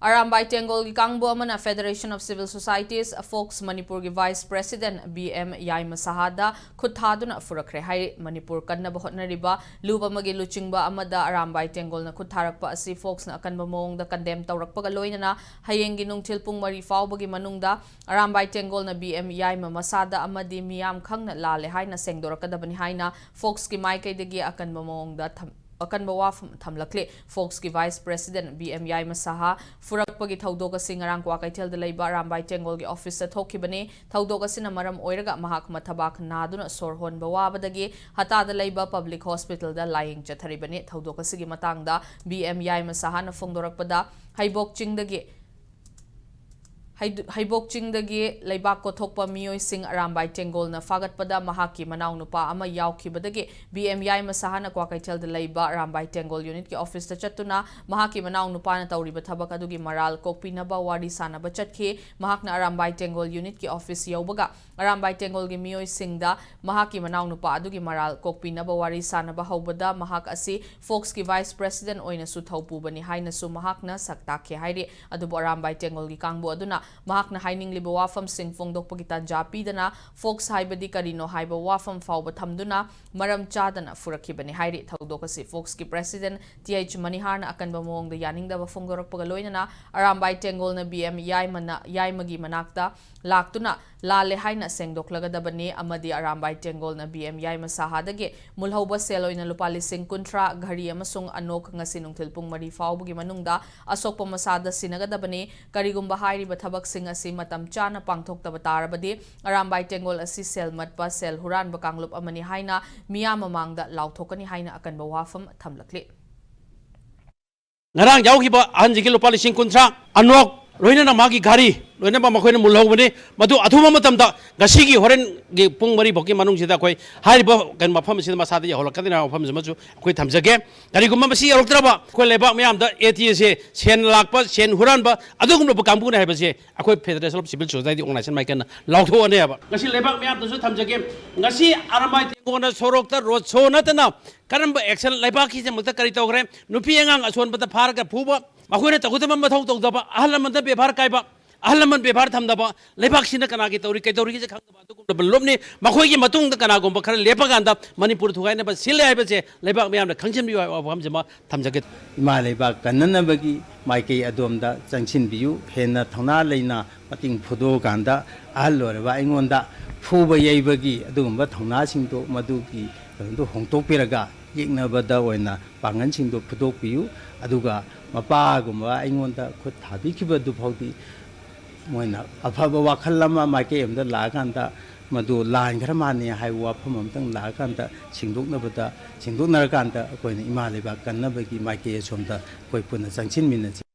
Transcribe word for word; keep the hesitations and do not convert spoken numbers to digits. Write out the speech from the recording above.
ꯑꯔꯥꯝꯕꯥꯏ ꯇꯦꯡꯒꯣꯜꯒꯤ ꯀꯥꯡꯕꯨ ꯑꯃꯅ Federation of Civil Societies, fox ꯃꯅꯤꯄꯨꯔꯒꯤ Vice President B M ꯌꯥꯏꯃ ꯁꯍꯥꯗ ꯈꯨꯠ ꯊꯥꯗꯨꯅ ꯐꯨꯔꯛꯈ꯭ꯔꯦ ꯍꯥꯏꯔꯤ꯫ ꯃꯅꯤꯄꯨꯔ ꯀꯟꯅꯕ ꯍꯣꯠꯅꯔꯤꯕ ꯂꯨꯞ ꯑꯃꯒꯤ ꯂꯨꯆꯤꯡꯕ ꯑꯃꯗ ꯑꯔꯥꯝꯕꯥꯏ ꯇꯦꯡꯒꯣꯜꯅ ꯈꯨꯠ ꯊꯥꯔꯛꯄ ꯑꯁꯤ ꯐꯣꯛꯁꯅ ꯑꯀꯟꯕ ꯃꯑꯣꯡꯗ ꯀꯟꯗꯦꯝ ꯇꯧꯔꯛꯄꯒ ꯂꯣꯏꯅꯅ ꯍꯌꯦꯡꯒꯤ ꯅꯨꯡꯊꯤꯜ ꯄꯨꯡ ꯃꯔꯤ ꯐꯥꯎꯕꯒꯤ ꯃꯅꯨꯡꯗ ꯑꯔꯥꯝꯕꯥꯏ ꯇꯦꯡꯒꯣꯜꯅ B M ꯌꯥꯏꯃ ꯃꯁꯥꯗ ꯑꯃꯗꯤ ꯃꯤꯌꯥꯝ ꯈꯪꯅ ꯂꯥꯜꯂꯦ ꯍꯥꯏꯅ ꯁꯦꯡꯗꯣꯔꯛꯀꯗꯕꯅꯤ ꯍꯥꯏꯅ ꯐꯣꯛꯁꯀꯤ ꯃꯥꯏꯀꯩꯗꯒꯤ ꯑꯀꯟꯕ ꯃꯑꯣꯡꯗ ꯊꯝ-, ꯑꯀꯟꯕ ꯋꯥꯐꯝ ꯊꯝꯂꯛꯂꯤ꯫ ꯐꯣꯛꯁꯀꯤ Vice President B M ꯌꯥꯏꯃ ꯁꯍꯥ ꯐꯨꯔꯛꯄꯒꯤ ꯊꯧꯗꯣꯛ ꯑꯁꯤ ꯉꯔꯥꯡ ꯀ꯭ꯋꯥꯀꯩꯊꯦꯜꯗ ꯂꯩꯕ ꯑꯔꯥꯝꯕꯥꯏ ꯇꯦꯡꯒꯣꯜꯒꯤ ꯑꯣꯐꯤꯁꯇ ꯊꯣꯛꯈꯤꯕꯅꯤ꯫ ꯊꯧꯗꯣꯛ ꯑꯁꯤꯅ ꯃꯔꯝ ꯑꯣꯏꯔꯒ ꯃꯍꯥꯛ ꯃꯊꯕꯥꯛ ꯅꯥꯗꯨꯅ ꯁꯣꯔ ꯍꯣꯟꯕ ꯋꯥꯕꯗꯒꯤ ꯍꯇꯥꯗ ꯂꯩꯕ ꯄꯕ꯭ꯂꯤꯛ ꯍꯣꯁꯄꯤꯇꯥꯜꯗ ꯂꯥꯌꯦꯡ ꯆꯠꯊꯔꯤꯕꯅꯤ꯫ ꯊꯧꯗꯣꯛ ꯑꯁꯤꯒꯤ ꯃꯇꯥꯡꯗ B M ꯌꯥꯏꯃ ꯁꯍꯥꯅ ꯐꯣꯡꯗꯣꯔꯛꯄꯗ, ꯍꯩꯕꯣꯛ ꯆꯤꯡꯗꯒꯤ ꯍꯩꯗꯨ-, ꯍꯩꯕꯣꯛ ꯆꯤꯡꯗꯒꯤ ꯂꯩꯕꯥꯛ ꯀꯣꯊꯣꯛꯄ ꯃꯤꯑꯣꯏꯁꯤꯡ ꯑꯔꯥꯝꯕꯥꯏ ꯇꯦꯡꯒꯣꯜꯅ ꯐꯥꯒꯠꯄꯗ ꯃꯍꯥꯛꯀꯤ ꯃꯅꯥꯎꯅꯨꯄꯥ ꯑꯃ ꯌꯥꯎꯈꯤꯕꯗꯒꯤ B M ꯌꯥꯏꯃ ꯁꯍꯥꯅ ꯀ꯭ꯋꯥꯀꯩꯊꯦꯜꯗ ꯂꯩꯕ ꯑꯔꯥꯝꯕꯥꯏ ꯇꯦꯡꯒꯣꯜ ꯌꯨꯅꯤꯠꯀꯤ ꯑꯣꯐꯤꯁꯇ ꯆꯠꯇꯨꯅ ꯃꯍꯥꯛꯀꯤ ꯃꯅꯥꯎꯅꯨꯄꯥꯅ ꯇꯧꯔꯤꯕ ꯊꯕꯛ ꯑꯗꯨꯒꯤ ꯃꯔꯥꯜ ꯀꯣꯛꯄꯤꯅꯕ ꯋꯥꯔꯤ ꯁꯥꯅꯕ ꯆꯠꯈꯤ꯫ ꯃꯍꯥꯛꯅ ꯑꯔꯥꯝꯕꯥꯏ ꯇꯦꯡꯒꯣꯜ ꯌꯨꯅꯤꯠꯀꯤ ꯑꯣꯐꯤꯁ ꯌꯧꯕꯒ ꯑꯔꯥꯝꯕꯥꯏ ꯇꯦꯡꯒꯣꯜꯒꯤ ꯃꯤꯑꯣꯏꯁꯤꯡꯗ ꯃꯍꯥꯛꯀꯤ ꯃꯅꯥꯎꯅꯨꯄꯥ ꯑꯗꯨꯒꯤ ꯃꯔꯥꯜ ꯀꯣꯛꯄꯤꯅꯕ ꯋꯥꯔꯤ ꯁꯥꯅꯕ ꯍꯧꯕꯗ ꯃꯍꯥꯛ ꯑꯁꯤ ꯐꯣꯛꯁꯀꯤ Vice President ꯑꯣꯏꯅꯁꯨ ꯊꯧ ꯄꯨꯕꯅꯤ ꯍꯥꯏꯅꯁꯨ ꯃꯍꯥꯛꯅ ꯁꯛ ꯇꯥꯛꯈꯤ ꯍꯥꯏꯔꯤ꯫ ꯑꯗꯨꯕꯨ ꯑꯔꯥꯝꯕꯥꯏ ꯇꯦꯡꯒꯣꯜꯒꯤ ꯀꯥꯡꯕꯨ ꯑꯗꯨꯅ ꯃꯍꯥꯛꯅ ꯍꯥꯏꯅꯤꯡꯂꯤꯕ ꯋꯥꯐꯝꯁꯤꯡ ꯐꯣꯡꯗꯣꯛꯄꯒꯤ ꯇꯥꯟꯖꯥ ꯄꯤꯗꯅ ꯐꯣꯛꯁ ꯍꯥꯏꯕꯗꯤ ꯀꯔꯤꯅꯣ ꯍꯥꯏꯕ ꯋꯥꯐꯝ ꯐꯥꯎꯕ ꯊꯝꯗꯨꯅ ꯃꯔꯝ ꯆꯥꯗꯅ ꯐꯨꯔꯛꯈꯤꯕꯅꯤ ꯍꯥꯏꯔꯤ꯫ ꯊꯧꯗꯣꯛ ꯑꯁꯤ ꯐꯣꯛꯁꯀꯤ President T H ꯃꯅꯤꯍꯥꯔꯅ ꯑꯀꯟꯕ ꯃꯑꯣꯡꯗ ꯌꯥꯅꯤꯡꯗꯕ ꯐꯣꯡꯗꯣꯔꯛꯄꯒ ꯂꯣꯏꯅꯅ ꯑꯔꯥꯝꯕꯥꯏ ꯇꯦꯡꯒꯣꯜꯅ B M ꯌꯥꯏꯃꯅ, ꯌꯥꯏꯃꯒꯤ ꯃꯅꯥꯛꯇ ꯂꯥꯛꯇꯨꯅ ꯂꯥꯜꯂꯦ ꯍꯥꯏꯅ ꯁꯦꯡꯗꯣꯛꯂꯒꯗꯕꯅꯤ ꯑꯃꯗꯤ ꯑꯔꯥꯝꯕꯥꯏ ꯇꯦꯡꯒꯣꯜꯅ B M ꯌꯥꯏꯃ ꯁꯍꯥꯗꯒꯤ ꯃꯨꯜꯍꯧꯕ ꯁꯦꯜ ꯑꯣꯏꯅ ꯂꯨꯄꯥ ꯂꯤꯁꯤꯡ ꯀꯨꯟꯊ꯭ꯔꯥ, ꯘꯔꯤ ꯑꯃꯁꯨꯡ ꯑꯅꯣꯛ ꯉꯁꯤ ꯅꯨꯡꯊꯤꯜ ꯄꯨꯡ ꯃꯔꯤ ꯐꯥꯎꯕꯒꯤ ꯃꯅꯨꯡꯗ ꯑꯁꯣꯛꯄ ꯃꯁꯥꯗ ꯁꯤꯟꯅꯒꯗꯕꯅꯤ꯫ ꯀꯔꯤꯒꯨꯝꯕ ꯍꯥꯏꯔꯤꯕ ꯊꯕꯛꯁꯤꯡ ꯑꯁꯤ ꯃꯇꯝ ꯆꯥꯅ ꯄꯥꯡꯊꯣꯛꯇꯕ ꯇꯥꯔꯕꯗꯤ ꯑꯔꯥꯝꯕꯥꯏ ꯇꯦꯡꯒꯣꯜ ꯑꯁꯤ ꯁꯦꯜ ꯃꯠꯄ, ꯁꯦꯜ ꯍꯨꯔꯥꯟꯕ ꯀꯥꯡꯂꯨꯞ ꯑꯃꯅꯤ ꯍꯥꯏꯅ ꯃꯤꯌꯥꯝ ꯃꯃꯥꯡꯗ ꯂꯥꯎꯊꯣꯛꯀꯅꯤ ꯍꯥꯏꯅ ꯑꯀꯟꯕ ꯋꯥꯐꯝ ꯊꯝꯂꯛꯂꯤ꯫ ꯉꯔꯥꯡ ꯌꯥꯎꯈꯤꯕ ꯑꯍꯟꯁꯤꯒꯤ ꯂꯨꯄꯥ ꯂꯤꯁꯤꯡ ꯀꯨꯟꯊ꯭ꯔꯥ, ꯑꯅꯣꯛ, ꯂꯣꯏꯅꯅ ꯃꯥꯒꯤ ꯘꯔꯤ ꯂꯣꯏꯅꯃꯛ ꯃꯈꯣꯏꯅ ꯃꯨꯜꯍꯧꯕꯅꯤ꯫ ꯃꯗꯨ ꯑꯊꯨꯕ ꯃꯇꯝꯗ ꯉꯁꯤꯒꯤ ꯍꯣꯔꯦꯟꯒꯤ ꯄꯨꯡ ꯃꯔꯤ ꯐꯥꯎꯒꯤ ꯃꯅꯨꯡꯁꯤꯗ ꯑꯩꯈꯣꯏ ꯍꯥꯏꯔꯤꯕ ꯀꯩꯅꯣ ꯃꯐꯝ ꯑꯁꯤꯗ ꯃꯁꯥꯗ ꯌꯧꯍꯜꯂꯛꯀꯗꯣꯏꯅꯤ ꯍꯥꯏꯕ ꯃꯐꯝꯁꯤꯃꯁꯨ ꯑꯩꯈꯣꯏ ꯊꯝꯖꯒꯦ꯫ ꯀꯔꯤꯒꯨꯝꯕ ꯃꯁꯤ ꯌꯧꯔꯛꯇ꯭ꯔꯕ ꯑꯩꯈꯣꯏ ꯂꯩꯕꯥꯛ ꯃꯌꯥꯝꯗ ꯑꯦ ꯇꯤ ꯑꯦꯁꯦ ꯁꯦꯟ ꯂꯥꯛꯄ, ꯁꯦꯟ ꯍꯨꯔꯥꯟꯕ ꯑꯗꯨꯒꯨꯝꯂꯕ ꯀꯥꯡꯕꯨꯅꯤ ꯍꯥꯏꯕꯁꯦ ꯑꯩꯈꯣꯏ Federation of Civil Society Organization ꯃꯥꯏꯀꯩꯅ ꯂꯥꯎꯊꯣꯛꯑꯅꯦꯕ꯫ ꯉꯁꯤ ꯂꯩꯕꯥꯛ ꯃꯌꯥꯝꯗꯁꯨ ꯊꯝꯖꯒꯦ꯫ ꯉꯁꯤ ꯑꯔꯥꯝꯕꯥꯏ ꯇꯦꯡꯒꯣꯜꯅ ꯁꯣꯔꯣꯛꯇ ꯔꯣꯗ ꯁꯣ ꯅꯠꯇꯅ ꯀꯔꯝꯕ ꯑꯦꯛꯁꯟ ꯂꯩꯕꯥꯛꯀꯤꯗꯃꯛꯇ ꯀꯔꯤ ꯇꯧꯈ꯭ꯔꯦ? ꯅꯨꯄꯤ ꯑꯉꯥꯡ ꯑꯁꯣꯟꯕꯗ ꯐꯥꯔꯒ ꯐꯨꯕ, ꯃꯈꯣꯏꯅ ꯇꯧꯒꯗꯕ ꯃꯊꯧ ꯇꯧꯗꯕ, ꯑꯍꯜ ꯂꯃꯟꯗ ꯕꯦꯕꯥꯔ ꯀꯥꯏꯕ, ꯑꯍꯜ ꯂꯃꯟ ꯕꯦꯕꯥꯔ ꯊꯝꯗꯕ, ꯂꯩꯕꯥꯛꯁꯤꯅ ꯀꯅꯥꯒꯤ ꯇꯧꯔꯤ ꯀꯩꯗꯧꯔꯤꯒꯦꯁꯦ ꯈꯪꯗꯕ ꯑꯗꯨꯒꯨꯝꯂꯕ ꯂꯨꯞꯅꯤ꯫ ꯃꯈꯣꯏꯒꯤ ꯃꯇꯨꯡꯗ ꯀꯅꯥꯒꯨꯝꯕ ꯈꯔ ꯂꯦꯞꯄꯀꯥꯟꯗ ꯃꯅꯤꯄꯨꯔ ꯊꯨꯒꯥꯏꯅꯕ ꯁꯤꯜꯂꯦ ꯍꯥꯏꯕꯁꯦ ꯂꯩꯕꯥꯛ ꯃꯤꯌꯥꯝꯅ ꯈꯪꯖꯤꯟꯕꯤꯌꯨ ꯍꯥꯏꯕ ꯋꯥꯐꯝꯁꯤꯃ ꯊꯝꯖꯒꯦ꯫ ꯏꯃꯥ ꯂꯩꯕꯥꯛ ꯀꯟꯅꯅꯕꯒꯤ ꯃꯥꯏꯀꯩ ꯑꯗꯣꯝꯗ ꯆꯪꯁꯤꯟꯕꯤꯌꯨ꯫ ꯍꯦꯟꯅ ꯊꯧꯅꯥ ꯂꯩꯅ ꯃꯇꯤꯡ ꯐꯨꯗꯣꯛꯑꯀꯥꯟꯗ ꯑꯍꯜ ꯑꯣꯏꯔꯕ ꯑꯩꯉꯣꯟꯗ ꯐꯨꯕ ꯌꯩꯕꯒꯤ ꯑꯗꯨꯒꯨꯝꯕ ꯊꯧꯅꯥꯁꯤꯡꯗꯣ, ꯃꯗꯨꯒꯤ ꯀꯩꯅꯣꯗꯣ ꯍꯣꯡꯗꯣꯛꯄꯤꯔꯒ ꯌꯦꯛꯅꯕꯗ ꯑꯣꯏꯅ ꯄꯥꯡꯒꯜꯁꯤꯡꯗꯣ ꯐꯨꯗꯣꯛꯄꯤꯌꯨ꯫ ꯑꯗꯨꯒ ꯃꯄꯥꯒꯨꯝꯕ ꯑꯩꯉꯣꯟꯗ ꯈꯨꯠ ꯊꯥꯕꯤꯈꯤꯕꯗꯨ ꯐꯥꯎꯗꯤ ꯃꯣꯏꯅ ꯑꯐꯕ ꯋꯥꯈꯜ ꯑꯃ ꯃꯥꯏꯀꯩ ꯑꯃꯗ ꯂꯥꯛꯑꯀꯥꯟꯗ ꯃꯗꯨ ꯂꯥꯟꯈ꯭ꯔ ꯃꯥꯟꯅꯦ ꯍꯥꯏꯕ ꯋꯥꯐꯝ ꯑꯃꯇꯪ ꯂꯥꯛꯑꯀꯥꯟꯗ ꯁꯦꯡꯗꯣꯛꯅꯕꯗ, ꯁꯦꯡꯗꯣꯛꯅꯔꯀꯥꯟꯗ ꯑꯩꯈꯣꯏꯅ ꯏꯃꯥ ꯂꯩꯕꯥꯛ ꯀꯟꯅꯕꯒꯤ ꯃꯥꯏꯀꯩ ꯑꯁꯣꯝꯗ ꯑꯩꯈꯣꯏ ꯄꯨꯟꯅ ꯆꯪꯁꯤꯟꯃꯤꯟꯅꯁꯤ꯫